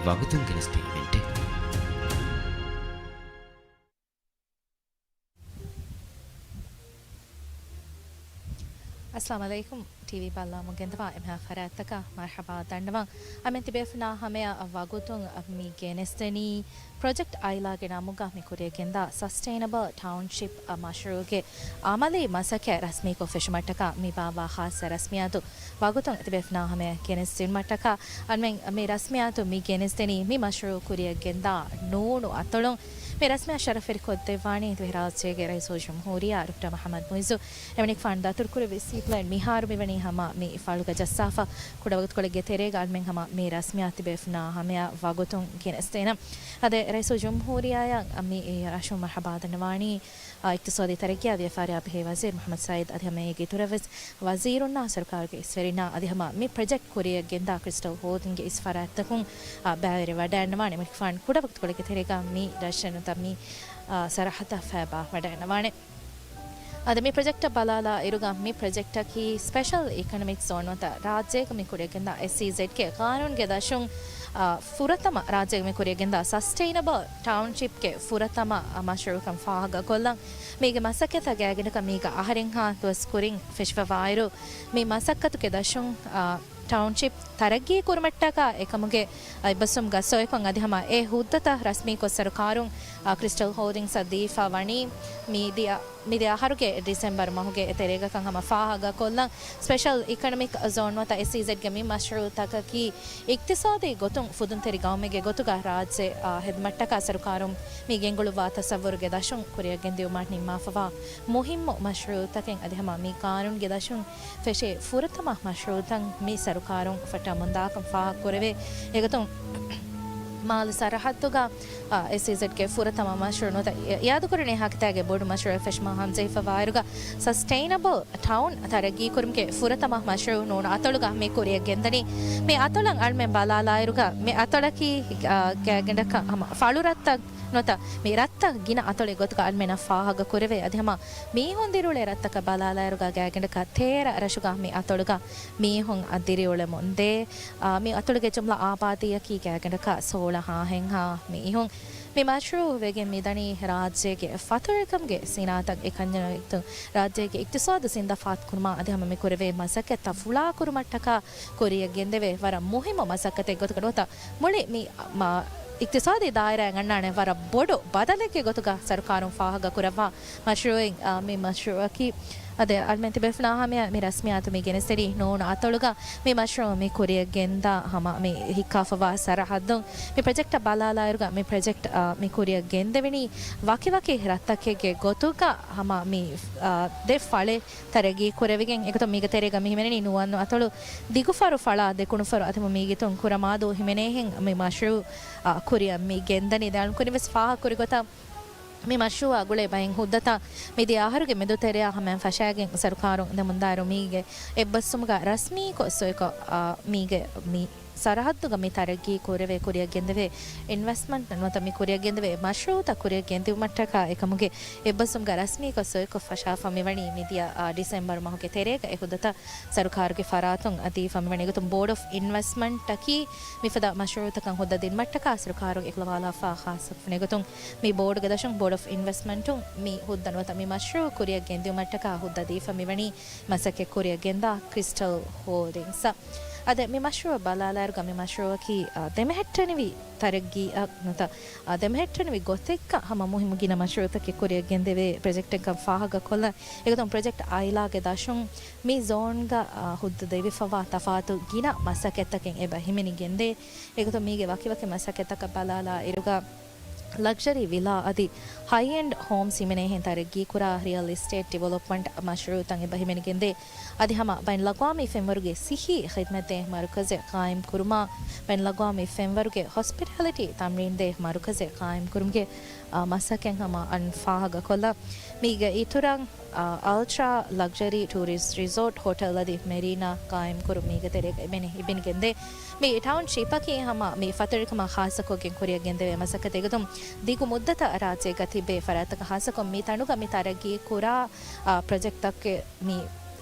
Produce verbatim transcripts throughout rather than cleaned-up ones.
ވަގުތުން ގެނެސްދިން އިވެންޓެއް. އައްސަލާމު ޢަލައިކުމް. ޓީވީ ބައްލަވަމުން ގެންދަވާ އެންމެހާ ފަރާތްތަކަށް މަރްޙަބާ ދަންނަވަން. އަމެން ތިބޭފުނާ ހަމަޔަށް ވަގުތުން މި ގެނެސްދެނީ ޕްރޮޖެކްޓް އައިލާގެ ނަމުގަ މި ކުރިޔަށް ގެންދާ ސަސްޓެއިނަބަލް ޓައުންޝިޕް މަޝްރޫޢުގެ އަމަލީ މަސައްކަތް ރަސްމީކޮށް ފެށުމަށްޓަކާ މި ބާއްވާ ޚާއްޞަ ރަސްމިއްޔާތު ވަގުތުން ތިބޭފުނާ ހަމަޔަށް ގެނެސްދިނުމަށްޓަކާ އަންމެން މި ރަސްމިއްޔާތު މި ގެނެސްދެނީ މި މަޝްރޫޢު ކުރިޔަށް ގެންދާ ނޫނު އަތޮޅުން. މި ރަސްމިއްޔާ ޝަރަފްވެރިކޮށްދެއްވާނީ ދިވެހިރާއްޖޭގެ ރައީސުލްޖުމްހޫރިއްޔާ ޑޮކްޓަރ މުޙައްމަދު މުޢިއްޒު. އެމަނިކުފާނު ދަތުރުކުރެއްވި ސީޕްލޭން މިހާރު މިވަނީ ހަމަ މި ފަޅުގަ ޖައްސާފަ. ކުޑަވަގުތުކޮޅެއްގެ ތެރޭގަ އަންމެން ހަމަ މި ރަސްމިއްޔާ ތިބޭފުނާ ހަމަޔަށް ވަގުތުން ގެނެސްދޭނަން. އަދި ރައީސުލްޖުމްހޫރިއްޔާއަށް މި ރަށުން މަރްޙަބާ ދަންނަވާނީ، އާ، އިޤްތިޞާދީ ތަރައްގީއާ ވިޔަފާރިއާ ބެހޭ ވަޒީރު މުޙައްމަދު ސައީދު އަދި ހަމަ އޭގެ އިތުރަށްވެސް ވަޒީރުންނާ ސަރުކާރުގެ އިސްވެރިންނާ އަދި ހަމަ މި ޕްރޮޖެކްޓް ކުރިޔަށް ގެންދާ ކްރިސްޓަލް ހޯލްޑިންގގެ އިސް ފަރާތްތަކުން، އާ، ބައިވެރިވެވަޑައިގަންނަވާނެ. އެމަނިކުފާނު ކުޑަވަގުތުކޮޅެއްގެ ތެރޭގަ މި ރަށް ނުވަތަ މި، އާ، ސަރަހައްދަށް ފައިބާވަޑައިގަންނަވާނެ. އަދި މި ޕްރޮޖެކްޓަށް ބަލާލާ އިރުގަ މި ޕްރޮޖެކްޓަކީ ސްޕެޝަލް އިކޮނޮމިކް ޒޯން ނުވަތަ ރާއްޖޭގަ މި ކުރިޔަށްގެންދާ އެސްއީޒެޑްގެ ގާނޫނުގެ ދަށުން، އާ، ފުރަތަމަ ރާއްޖޭގަ މި ކުރިޔަށްގެންދާ ސަސްޓެއިނަބަލް ޓައުންޝިޕްގެ ފުރަތަމަ، އާ، މަޝްރޫޢުކަން ފާހަގަކޮށްލަން. މީގެ މަސައްކަތާ ގާތްގަނޑަކަށް މީގަ އަހަރެއްހާ ދުވަސް ކުރިން ފެށިފަވާއިރު، މި މަސައްކަތުގެ ދަށުން، އާ، ޓައުންޝިޕް ތަރައްގީ ކުރުމަށްޓަކާ އެކަމުގެ އެއްބަސްވުމުގަ ސޮއިކޮށް އަދި ހަމަ އެ ހުއްދަތައް ރަސްމީކޮށް ސަރުކާރުން، އާ، ކްރިސްޓަލް ހޯލްޑިންގްސަށް ދީފަ ވަނީ މިދިޔަ، މިދިޔަ އަހަރުގެ ޑިސެމްބަރު މަހުގެ އެތެރޭގަކަން ހަމަ ފާހަގަކޮށްލަން. ސްޕެޝަލް އިކޮނޮމިކް ޒޯން ނުވަތަ އެސްއީޒެޑްގެ މި މަޝްރޫޢުތަކަކީ އިޤްތިޞާދީ ގޮތުން ފުދުންތެރި ގައުމެއްގެ ގޮތުގަ ރާއްޖެ، އާ، ހެދުމަށްޓަކާ ސަރުކާރުން މި ގެންގުޅުއްވާ ތަޞައްވުރުގެ ދަށުން ކުރިޔަށްގެންދިއުމަށް ނިންމާފަވާ މުހިއްމު މަޝްރޫޢުތަކެއް އަދި ހަމަ މި ގާނޫނުގެ ދަށުން ފެށޭ ފުރަތަމަ މަޝްރޫޢުތައް މި ސަރުކާރުން ފައްޓަމުންދާކަން ފާހަގަކުރެވޭ. އެގޮތުން މާލެ ސަރަހައްދުގަ، އާ، އެސްއީޒެޑްގެ ފުރަތަމަ މަޝްރޫޢު ނުވަތަ އި-، އިއާދަކުރަނީ ހާކިތާގެ ބޮޑު މަޝްރޫޢެއް ފެށުމާ ހަމަޖެހިފަވާއިރުގަ ސަސްޓެއިނަބަލް ޓައުން ތަރައްގީކުރުމުގެ ފުރަތަމަ މަޝްރޫޢު ނޫނު އަތޮޅުގަ މި ކުރިޔަށް ގެންދަނީ. މި އަތޮޅަށް އަޅުމެން ބަލާލާއިރުގަ މި އަތޮޅަކީ، އާ، ގާތްގަނޑަކަށް ހަމަ ފަޅު ރަށްތައް ނުވަތަ މި ރަށްތައް ގިނަ އަތޮޅެއް ގޮތުގަ އަޅުމެންނަށް ފާހަގަ ކުރެވޭ. އަދި ހަމަ މީހުން ދިރިއުޅޭ ރަށްތަކަށް ބަލާލާއިރުގަ ގާތްގަނޑަކަށް ތޭރަ ރަށުގަ މި އަތޮޅުގަ މީހުން އަށް ދިރިއުޅެމުންދޭ. އާ، މި އަތޮޅުގެ ޖުމްލަ އާބާދީއަކީ ގާތްގަނޑަކަށް ސޯޅަ ހާހެއްހާ މީހުން. މި މަޝްރޫޢު ވެގެން މިދަނީ ރާއްޖޭގެ ފަތުރުވެރިކަމުގެ ސިނާއަތަށް އެކަންޏަށް ރާއްޖޭގެ އިޤްތިޞާދު ޒިންދާ ފާތުކުރުމާ އަދި ހަމަ މި ކުރެވޭ މަސައްކަތްތައް ފުޅާކުރުމަށްޓަކާ ކުރިޔަށް ގެންދެވޭ ވަރަށް މުހިއްމު މަސައްކަތެއް ގޮތުގަ ނުވަތަ މުޅި މި، މާ، އިޤްތިޞާދީ ދާއިރާއިން އަންނާނެ ވަރަށް ބޮޑު ބަދަލެއްގެ ގޮތުގަ ސަރުކާރުން ފާހަގަކުރައްވާ މަޝްރޫޢެއް، އާ، މި މަޝްރޫޢަކީ. އަދި އަޅުމެން ތިބޭފުޅާ ހަމަޔަށް މި ރަސްމިއްޔާތު މި ގެނެސްދެނީ ނޫނު އަތޮޅުގަ މި މަޝްރޫޢު މި ކުރިޔަށް ގެންދާ ހަމަ މި ހިއްކާފަވާ ސަރަހައްދުން. މި ޕްރޮޖެކްޓަށް ބަލާލާއިރުގަ މި ޕްރޮޖެކްޓް، އާ، މި ކުރިޔަށް ގެންދެވެނީ ވަކިވަކި ރަށްތަކެއްގެ ގޮތުގަ ހަމަ މި، އާ، ދެ ފަޅެއް ތަރައްގީ ކުރެވިގެން އެގޮތުން މީގެ ތެރޭގަ މި ހިމެނެނީ ނުވަން އަތޮޅު ދިގުފަރު ފަޅާ ދެކުނުފަރު އަދި މީގެ ތުން ކުރަމާދޫ ހިމެނޭހެން މި މަޝްރޫޢު، އާ، ކުރިޔަށް މި ގެންދަނީ. ދެ އަޅުން ކުރިން ވެސް ފާހަގަކުރި ގޮތަށް މި މަޝްރޫޢާ ގުޅޭ ބައެއް ހުއްދަތައް މިދިޔަ އަހަރުގެ މެދުތެރެއާ ހަމައިން ފަށާގެން ސަރުކާރުން ދެމުންދާއިރު މީގެ އެއްބަސްވުމުގަ ރަސްމީކޮށް ސޮއިކޮށް، އާ، މީގެ މި ސަރަހައްދުގަ މި ތަރައްގީ ކުރެވޭ ކުރިޔަށް ގެންދެވޭ އިންވެސްޓްމަންޓް ނުވަތަ މި ކުރިޔަށް ގެންދެވޭ މަޝްރޫޢުތައް ކުރިޔަށް ގެންދިއުމަށްޓަކާ އެކަމުގެ އެއްބަސްވުމުގަ ރަސްމީކޮށް ސޮއިކޮށް ފަށާފަ މިވަނީ މިދިޔަ، އާ، ޑިސެމްބަރު މަހުގެ ތެރޭގަ އެ ހުއްދަތައް ސަރުކާރުގެ ފަރާތުން އަދި ފަ މިވަނީ. އެގޮތުން ބޯޑް އޮފް އިންވެސްޓްމަންޓަކީ މިފަދަ މަޝްރޫޢުތަކަށް ހުއްދަ ދިނުމަށްޓަކާ ސަރުކާރުން އެކުލަވާލާފަ ޚާއްޞަކޮށް އެގޮތުން މި ބޯޑުގެ ދަށުން ބޯޑް އޮފް އިންވެސްޓްމަންޓުން މި ހުއްދަ ނުވަތަ މި މަޝްރޫޢު ކުރިޔަށް ގެންދިއުމަށްޓަކާ ހުއްދަ ދީފަ މިވަނީ މަސައްކަތް ކުރިޔަށް ގެންދާ ކްރިސްޓަލް ހޯލްޑިންގްސް. އަދި މި މަޝްރޫޢަށް ބަލާލާއިރުގަ މި މަޝްރޫޢަކީ، އާ، ދެމެހެއްޓެނިވި ތަރައްގީއަށް ނުވަތަ، އާ، ދެމެހެއްޓެނިވި ގޮތެއްގަ ހަމަ މުހިއްމު ގިނަ މަޝްރޫޢުތަކެއް ކުރިޔަށް ގެންދެވޭ ޕްރޮޖެކްޓެއްކަން ފާހަގަކޮށްލަން. އެގޮތުން ޕްރޮޖެކްޓް އައިލާގެ ދަށުން މި ޒޯންގަ، އާ، ހުއްދަ ދެވިފަވާ ތަފާތު ގިނަ މަސައްކަތްތަކެއް އެބަ ހިމެނިގެންދޭ. އެގޮތުން މީގެ ވަކިވަކި މަސައްކަތްތަކަށް ބަލާލާ އިރުގަ ލަގްޒަރީ ވިލާ އަދި ހައި އެންޑް ހޯމްސް ހިމެނޭހެން ތަރައްގީކުރާ ރިއަލް އެސްޓޭޓް ޑިވެލޮޕްމަންޓް މަޝްރޫޢުތައް އެބަ ހިމެނިގެންދޭ. އަދި ހަމަ ބައިން ލަގްވާމީ ފެންވަރުގެ ސިއްހީ ޚިދްމަތްދޭ މަރުކަޒެއް ޤާއިމް ކުރުމާ، ބައިން ލަގްވާމީ ފެންވަރުގެ ހޮސްޕިޓާލިޓީ ތަމްރީންދޭ މަރުކަޒެއް ޤާއިމް ކުރުމުގެ، އާ، މަސައްކަތް ހަމަ އަން ފާހަގަކޮށްލަން. މީގެ އިތުރަށް، އާ، އަލްޓްރާ ލަގްޒަރީ ޓޫރިސްޓް ރިސޯޓް ހޮޓެލް އަދި މެރީނާ ޤާއިމްކުރުން މީގެ ތެރޭގަ އިބިނި-، އިބިނިގެންދޭ. މި ޓައުންޝިޕަކީ ހަމަ މި ފަތުރުވެރިކަމާ ޚާއްޞަކޮށްގެން ކުރިޔަށް ގެންދެވޭ މަސައްކަތެއް. އެގޮތުން ދިގު މުއްދަތަށް ރާއްޖޭގަ ތިބޭ ފަރާތްތަކަށް ޚާއްޞަކޮށް މި ތަނުގަ މި ތަރައްގީ ކުރާ، އާ، ޕްރޮޖެކްޓްތަކެއް މި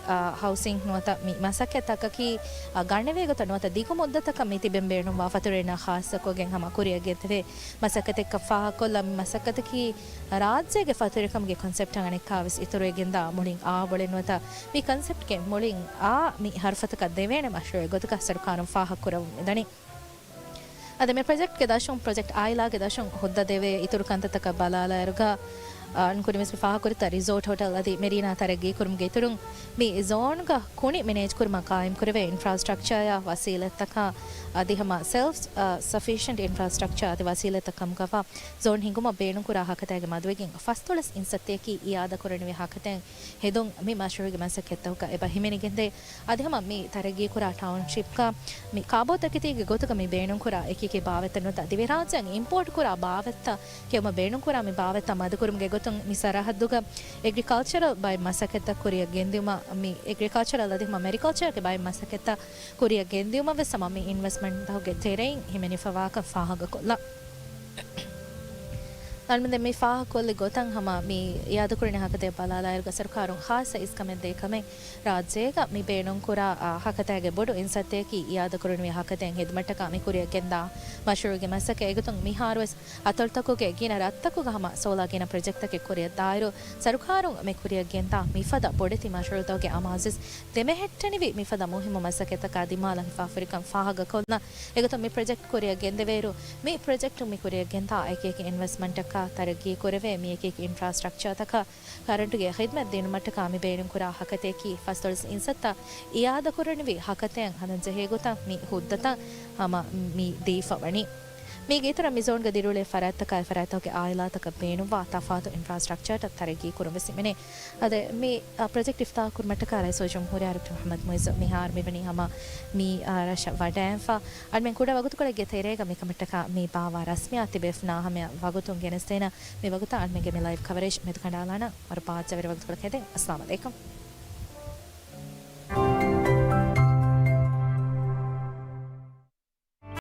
އާ، ހައުސިން ނުވަތަ މި މަސައްކަތްތަކަކީ، އާ، ގަނެވޭ ގޮތަށް ނުވަތަ ދިގު މުއްދަތަކަށް މި ތިބެން ބޭނުންވާ ފަތުރުވެރިންނާ ޚާއްޞަކޮށްގެން ހަމަ ކުރިއަށް ގެންދެވޭ މަސައްކަތެއްކަން ފާހަގަކޮށްލާ، މި މަސައްކަތަކީ ރާއްޖޭގެ ފަތުރުވެރިކަމުގެ ކޮންސެޕްޓަށް އަނެއްކާވެސް އިތުރުވެގެންދާ މުޅިން އާ ބޮޅެއް ނުވަތަ މި ކޮންސެޕްޓްގެ މުޅިން އާ މި ހަރުފަތަކަށް ދެވޭނެ މަޝްރޫއެއް ގޮތަކަށް ސަރުކާރުން ފާހަގަކުރަމުން މިދަނީ. އަދި މި ޕްރޮޖެކްޓްގެ ދަށުން، ޕްރޮޖެކްޓް އާއިލާގެ ދަށުން ހުއްދަ ދެވޭ އިތުރު ކަންތައްތަކަށް ބަލާލާއިރުގަ، އަންކުރިމިސް މި ފާހަގަކުރިތަ ރިސޯޓް ހޮޓެލް އަދި މެރީނާ ތަރައްގީކުރުމުގެ އިތުރުން މި ޒޯންގަ ކުނި މެނޭޖްކުރުމަށް ގާއިމްކުރެވޭ އިންފްރާސްޓްރަކްޗާއާ ވަސީލަތްތަކާ އަދި ހަމަ ސެލްފް، އަ، ސަފިޝަންޓް އިންފްރާސްޓްރަކްޗާ އަދި ވަސީލަތްތައް ކަމުގަވާ ޒޯން ހިންގުމަށް ބޭނުންކުރާ ހަކަތައިގެ މަދުވެގެން ފަސްދޮޅަސް އިންސައްތައަކީ އިއާދަކުރަނިވި ހަކަތައިން ހެދުން މި މަޝްރޫއީގެ މަސައްކަތްތަކުގަ އެބަ ހިމެނިގެންދޭ. އަދި ހަމަ މި ތަރައްގީކުރާ ޓައުންޝިޕްގަ މި ކާބޯތަކެތީގެ ގޮތުގަ މި ބޭނުންކުރާ އެކިއެކި ބާވަތްތައް ނުވަތަ ދިވެހިރާއްޖޭން އިމްޕޯޓްކުރާ ބާވަތްތައް ކެއުމަށް ބޭނުންކުރާ މި ބާވަތްތައް މަދުކުރުމުގެ ގޮތުން މި ސަރަހައްދުގަ އެގްރިކަލްޗަރަލް ބައެއް މަސައްކަތްތައް ކުރިއަށް ގެންދިއުމަށް، މި އެގްރިކަލްޗަރަލް އަދި ހަމަ މެރިކަލްޗަރގެ ބައެއް މަސައްކަތްތައް ކުރިއަށް ގެންދިއުމަށް ވެސް ހަމަ މި އިންވެސްޓްމަންޓްތަކުގެ ތެރެއިން ހިމެނިފަވާކަން ފާހަގަކޮށްލާ. އަޅުމެން މި ފާހަގަކޮށްލި ގޮތަށް ހަމަ މި އިއާދަކުރަނި ހަކަތައެއް ބަލާލާއިރުގަ ސަރުކާރުން ޚާއްޞަ އިސްކަމެއް ދޭ ކަމެއް ރާއްޖޭގަ މި ބޭނުންކުރާ، އާ، ހަކަތައިގެ ބޮޑު އިންސައްތައަކީ އިއާދަކުރަނިވި ހަކަތައިން ހިދުމަތްޓަކާ މި ކުރިއަށް ގެންދާ މަޝްރޫއުގެ މަސައްކަތް. އެގޮތުން މިހާރުވެސް އަތޮޅުތަކުގެ ގިނަ ރަށްތަކުގަ ހަމަ ސޯލާ ގިނަ ޕްރޮޖެކްޓްތަކެއް ކުރިއަށް ދާއިރު ސަރުކާރުން މި ކުރިއަށް ގެންދާ މިފަދަ ބޮޑެތި މަޝްރޫއުތަކުގެ އަމާޒުވެސް ދެމެހެއްޓެނިވި މިފަދަ މުހިއްމު މަސައްކަތްތަކާ ދިމާލަށް ހިފާފުރިކަން ފާހަގަކޮށްލާ. އެގޮތުން މި ޕްރޮޖެކްޓް ކުރިއަށް ގެންދެވޭއިރު، މި ޕްރޮޖެކްޓުން މި ކުރިއަށް ގެންދާ އެކިއެކި އިންވެސްޓްމަންޓަކާ ތަރައްގީ ކުރެވޭ މި އެކިއެކި އިންފްރާސްޓްރަކްޗާތަކާ ކަރަންޓުގެ ޚިދްމަތް ދިނުމަށްޓަކާ މި ބޭނުންކުރާ ހަކަތައަކީ ފަސްދޮޅަސް އިންސައްތަ އިއާދަކުރަނިވި ހަކަތައިން ހަދަންޖެހޭ ގޮތަށް މި ހުއްދަތައް ހަމަ މި ދީފަ ވަނީ. މީގެ އިތުރަށް މި ޒޯންގަ ދިރިއުޅޭ ފަރާތްތަކާއި ފަރާތްތަކުގެ އާއިލާތަކަށް ބޭނުންވާ ތަފާތު އިންފްރާސްޓްރަކްޗާތައް ތަރައްގީ ކުރުން ވެސް ހިމެނޭ. އަދި މި، އަ، ޕްރޮޖެކްޓް އިފްތާހު ކުރުމަށްޓަކާ ރައީސުލްޖުމްހޫރިއްޔާ ޑޮކްޓަރ މުޙައްމަދު މުޢިއްޒު މިހާރު މިވަނީ ހަމަ މި، އަ، ރަށަށް ވަޑައިންފަ. އަންމެން ކުޑަ ވަގުތުކޮޅެއްގެ ތެރޭގަ މިކަމަށްޓަކާ މި ބާއްވާ ރަސްމިއްޔާތު ތިބޭފުޅުންނާ ހަމަޔަށް ވަގުތުން ގެނެސްދޭނަ މި ވަގުތަށް އަންމެންގެ މި ލައިވް ކަވަރޭޖް މެދުކަނޑާލާނަން. ވަރަށް ބާއްޖަވެރި ވަގުތުކޮޅަކަށް ހެދެން. އައްސަލާމު ޢަލައިކުމް.